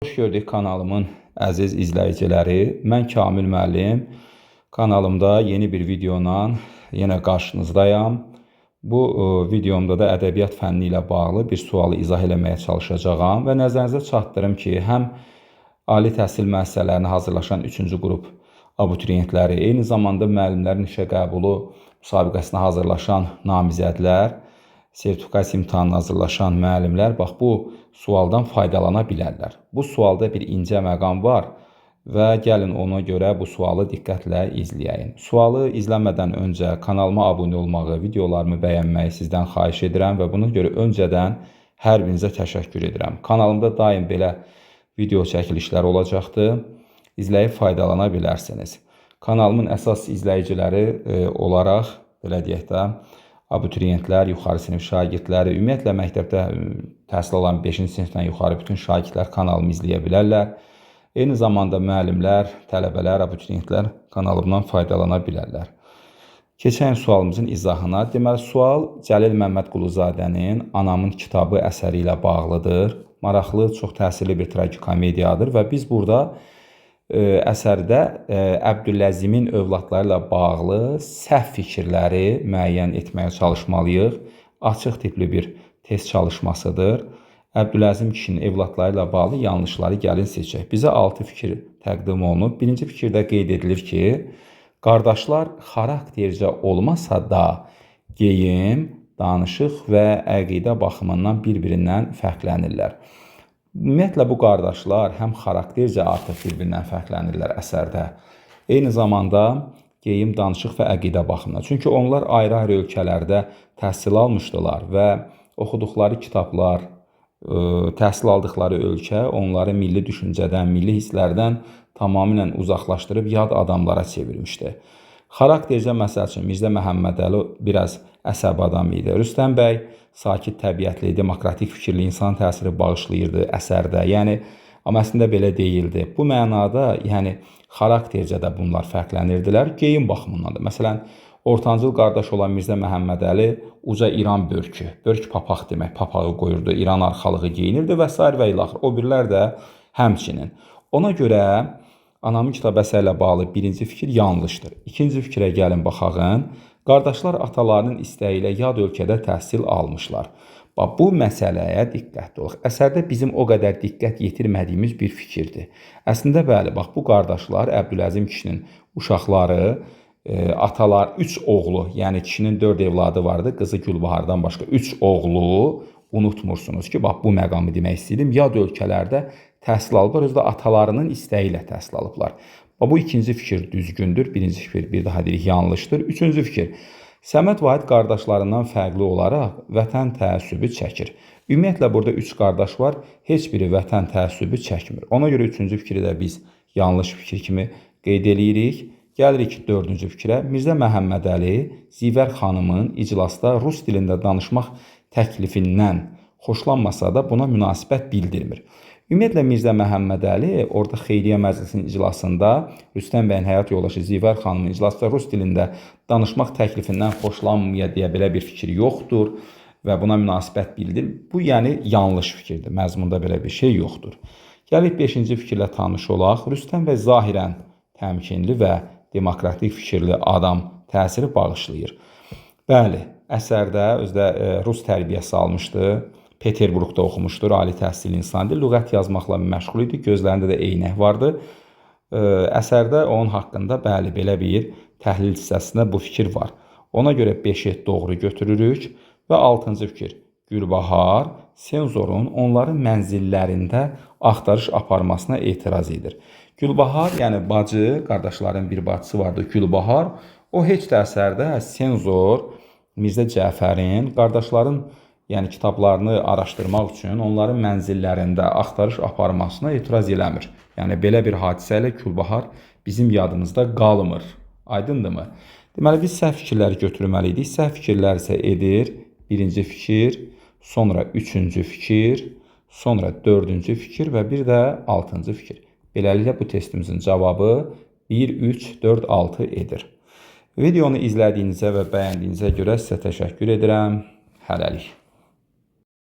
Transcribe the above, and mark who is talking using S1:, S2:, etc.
S1: Xoş gördük kanalımın əziz izləyiciləri. Mən Kamil müəllim. Kanalımda yeni bir videoyla yenə qarşınızdayam. Bu videomda da ədəbiyyat fənni ilə bağlı bir sualı izah eləməyə çalışacağam və nəzərinizə çatdırım ki, həm ali təhsil müəssisələrinə hazırlaşan 3-cü qrup abituriyentləri, eyni zamanda müəllimlərin işə qəbulu müsabiqəsinə hazırlaşan namizədlər, sertifikasiya imtahanına hazırlaşan müəllimlər bax bu sualdan faydalana bilərlər. Bu sualda bir incə məqam var və gəlin ona görə bu sualı diqqətlə izləyəyin. Sualı izləmədən öncə kanalıma abunə olmağı, videolarımı bəyənməyi sizdən xahiş edirəm və buna görə öncədən hər birinizə təşəkkür edirəm. Kanalımda daim belə video çəkilişlər olacaqdır. İzləyib faydalana bilərsiniz. Kanalımın əsas izləyiciləri olaraq belə deyək də abituriyentlər, yuxarı sinif şagirdləri, ümumiyyətlə məktəbdə təhsil alan 5-ci sinifdən yuxarı bütün şagirdlər kanalımı izləyə bilərlər. Eyni zamanda müəllimlər, tələbələr, abituriyentlər kanalımdan faydalana bilərlər. Keçən sualımızın izahına. Deməli, sual Cəlil Məmmədquluzadənin Anamın kitabı əsəri ilə bağlıdır. Maraqlı, çox təsirli bir tragikomediyadır və biz burada əsərdə Əbdüləzimin övladları ilə bağlı səhv fikirləri müəyyən etməyə çalışmalıyıq. Açıq tipli bir test çalışmasıdır. Əbdüləzim kişinin övladları ilə bağlı yanlışları gəlin seçək. Bizə 6 fikir təqdim olunub. Birinci fikirdə qeyd edilir ki, qardaşlar xaraktercə olmasa da geyim, danışıq və əqidə baxımından bir-birindən fərqlənirlər. Ümumiyyətlə bu qardaşlar həm xaraktercə artıq bir-birindən fərqlənirlər əsərdə. Eyni zamanda geyim, danışıq və əqidə baxımından. Çünki onlar ayrı-ayrı ölkələrdə təhsil almışdılar və oxuduqları kitablar, təhsil aldıqları ölkə onları milli düşüncədən, milli hisslərdən tamamilə uzaqlaşdırıb yad adamlara çevirmişdi. Xaraktercə məsəl üçün Mirzə Məhəmmədəli biraz əsəbi adam idi. Rüstəm bəy sakit təbiətli, demokratik fikirli insan təsiri bağışlayırdı əsərdə. Yəni amma əslində belə deyildi. Bu mənada, yəni xaraktercə də bunlar fərqlənirdilər, geyim baxımından da. Məsələn, ortancıl qardaş olan Mirzə Məhəmmədəli uca İran börkü, börk papaq demək, papağı qoyurdu, İran arxalığı geyinirdi və sair və ilaxır. O birilər də həmçinin. Ona görə Anamın kitabı əsəri ilə bağlı birinci fikir yanlışdır. İkinci fikrə gəlin baxağın. Qardaşlar atalarının istəyi ilə yad ölkədə təhsil almışlar. Bax, bu məsələyə diqqətli olaq. Əsərdə bizim o qədər diqqət yetirmədiyimiz bir fikirdir. Əslində, bəli, bax, bu qardaşlar Əbdüləzim kişinin uşaqları, atalar 3 oğlu, yəni kişinin 4 evladı vardı, qızı Gülbahardan başqa 3 oğlu, unutmursunuz ki, bax, bu məqamı demək istəyirdim, yad ölkələrdə təhsil alıblar, özü də atalarının istəyi ilə təhsil alıblar. Bax, bu ikinci fikir düzgündür, birinci fikir bir daha deyirik yanlışdır. Üçüncü fikir, Səməd Vahid qardaşlarından fərqli olaraq vətən təəssübü çəkir. Ümumiyyətlə, burada 3 qardaş var, heç biri vətən təəssübü çəkmir. Ona görə üçüncü fikri də biz yanlış fikir kimi qeyd eləyirik. Gəlirik dördüncü fikrə. Mirzə Məhəmmədəli Zivər xanımın iclasda rus dilində danışmaq təklifindən xoşlanmasa da buna münasibət bildirmir. Ümumiyyətlə, Mirzə Məhəmmədəli orada Xeyriyyə Məclisinin iclasında Rüstəm bəyin həyat yoldaşı Zivər xanımın iclasda rus dilində danışmaq təklifindən xoşlanmaya deyə belə bir fikir yoxdur və buna münasibət bildir. Bu, yəni yanlış fikirdir. Məzmunda belə bir şey yoxdur. Gəlirik beşinci fikirlə tanış olaq. Rüstəm bəy zahirən təmkinli və demokratik fikirli adam təsiri bağışlayır. Bəli, əsərdə özdə rus tərbiyəsi almışdı. Peterburqda oxumuşdur, ali təhsilli insandır. Lüğət yazmaqla məşğul idi, gözlərində də eynək vardı. Əsərdə onun haqqında bəli, belə bir təhlil hissəsində bu fikir var. Ona görə 5-i doğru götürürük və 6-cı fikir. Gülbahar senzorun onların mənzillərində axtarış aparmasına etiraz edir. Gülbahar, yəni bacı, qardaşların bir bacısı vardı Gülbahar. O heç də əsərdə senzor Mirzə Cəfərin, qardaşların yəni kitablarını araşdırmaq üçün onların mənzillərində axtarış aparmasına etiraz eləmir. Yəni belə bir hadisə ilə Gülbahar bizim yadımızda qalmır. Aydındırmı? Deməli, biz səhv fikirləri götürməli idik. Səhv fikirlər isə edir. Birinci fikir, sonra üçüncü fikir, sonra dördüncü fikir və bir də altıncı fikir. Beləliklə bu testimizin cavabı 1, 3, 4, 6 edir. Videonu izlədiyinizə və bəyəndiyinizə görə sizə təşəkkür edirəm. Hələlik.